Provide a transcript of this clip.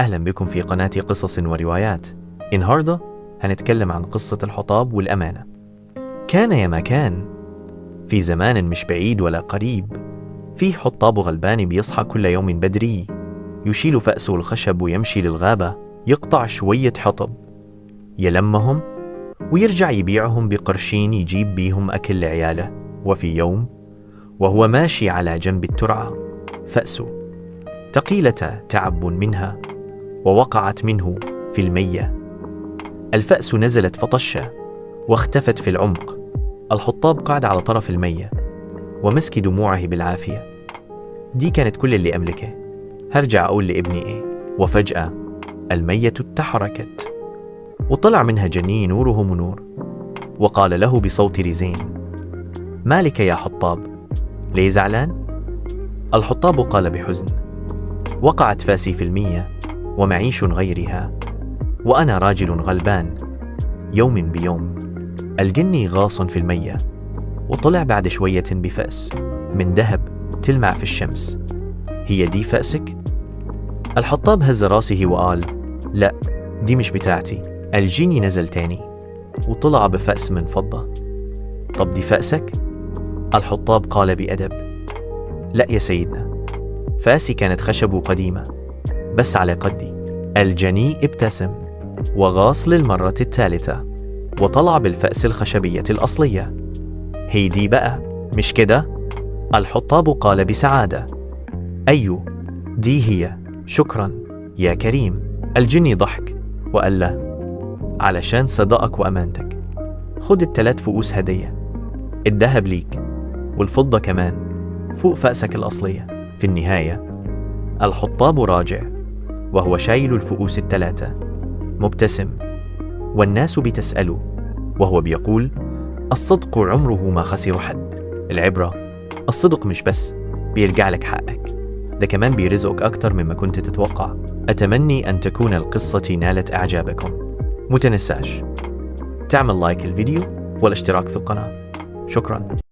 أهلا بكم في قناة قصص وروايات. النهاردة هنتكلم عن قصة الحطاب والأمانة. كان يا ما كان في زمان مش بعيد ولا قريب، فيه حطاب غلبان بيصحى كل يوم بدري، يشيل فأسه الخشب ويمشي للغابة يقطع شوية حطب يلمهم ويرجع يبيعهم بقرشين يجيب بيهم أكل لعياله. وفي يوم وهو ماشي على جنب الترعة فأسه تقيلة تعب منها ووقعت منه في المية. الفأس نزلت فطشة واختفت في العمق. الحطاب قعد على طرف المية ومسك دموعه بالعافية. دي كانت كل اللي أملكه، هرجع أقول لابني إيه؟ وفجأة المية اتحركت وطلع منها جني نوره منور، وقال له بصوت رزين: مالك يا حطاب؟ ليه زعلان؟ الحطاب قال بحزن: وقعت فاسي في المية ومعيش غيرها، وأنا راجل غلبان يوم بيوم. الجني غاص في المية وطلع بعد شوية بفأس من ذهب تلمع في الشمس. هي دي فأسك؟ الحطاب هز راسه وقال: لا، دي مش بتاعتي. الجني نزل تاني وطلع بفأس من فضة. طب دي فأسك؟ الحطاب قال بأدب: لا يا سيدنا، فأسي كانت خشب قديمة بس على قدي. الجني ابتسم وغاص للمرة الثالثة وطلع بالفأس الخشبية الأصلية. هي دي بقى، مش كده؟ الحطاب قال بسعادة: أيوه دي هي، شكرا يا كريم. الجني ضحك وقال له: علشان صدقك وأمانتك خد الثلاث فؤوس هدية، الذهب ليك والفضة كمان فوق فأسك الأصلية. في النهاية الحطاب راجع وهو شايل الفؤوس الثلاثة مبتسم، والناس بتسأله وهو بيقول: الصدق عمره ما خسر حد. العبرة: الصدق مش بس بيرجع لك حقك، ده كمان بيرزقك أكتر مما كنت تتوقع. أتمني أن تكون القصة نالت إعجابكم. متنساش تعمل لايك الفيديو والاشتراك في القناة. شكرا.